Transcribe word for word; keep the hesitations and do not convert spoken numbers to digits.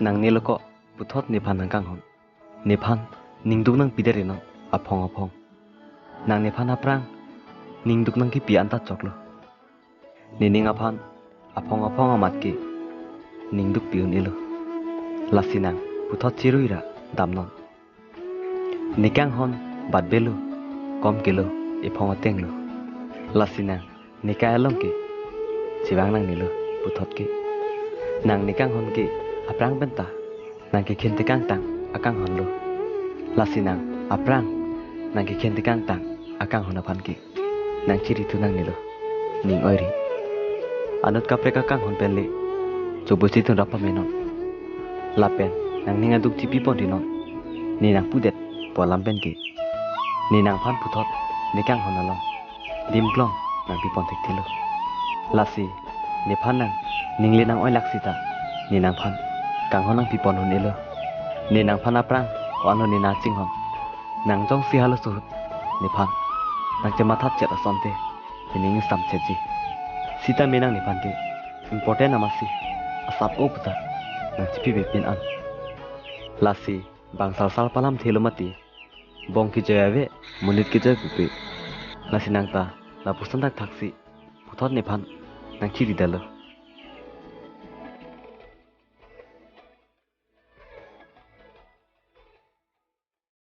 Nangnelo ko puthot nephan nangkanghon. Nephan ningduk nangpidet-ri non aphong aphong. Nang nephan aphrang ningduk nangkipi anta choklo. Nening aphan aphong aphong amat ke ningduk pi un-elo. Lasi nang puthot chirui ra damnon. Nekanghon batbelo, kom kelo, ephong atenglo. Lasi nang nekai along ke chevang nangnelo puthot ke. Nang nekanghon ke aphrang penta nangkekhin tekangtang akanghonlo. Lasi nang aphrang nangkekhin tekangtang akanghon aphan ke nang chiri thu nangnelo. Ning oiri. Anut kaprek akanghon pen le chobosi thun rap pamenon. Lapen nangning aduk chipi pon-ri non. Ne nangpudet pu alam pen ke. Ne nangphan puthot nekanghon along dimklong nangpi pon thekthelo. Lasi nephan nangning le nang-oilak sita ne nangphan kanghon nangpi pon un-elo. Ne nangphan aphrang ko-anlo ne nangchinghon. Nang jongsi halaso ahut nephan nangchemathat chet asonte nening ingsamchetji. Sitame nang nephan ke important amatsi asap-o puta nangchipi bepin an. Lasi bang salsal palamthelo mati, bong kejoi ave, monit kejoi pupe. Lasi nangta lapuson thakthaksi puthot nephan nangchiridetlo.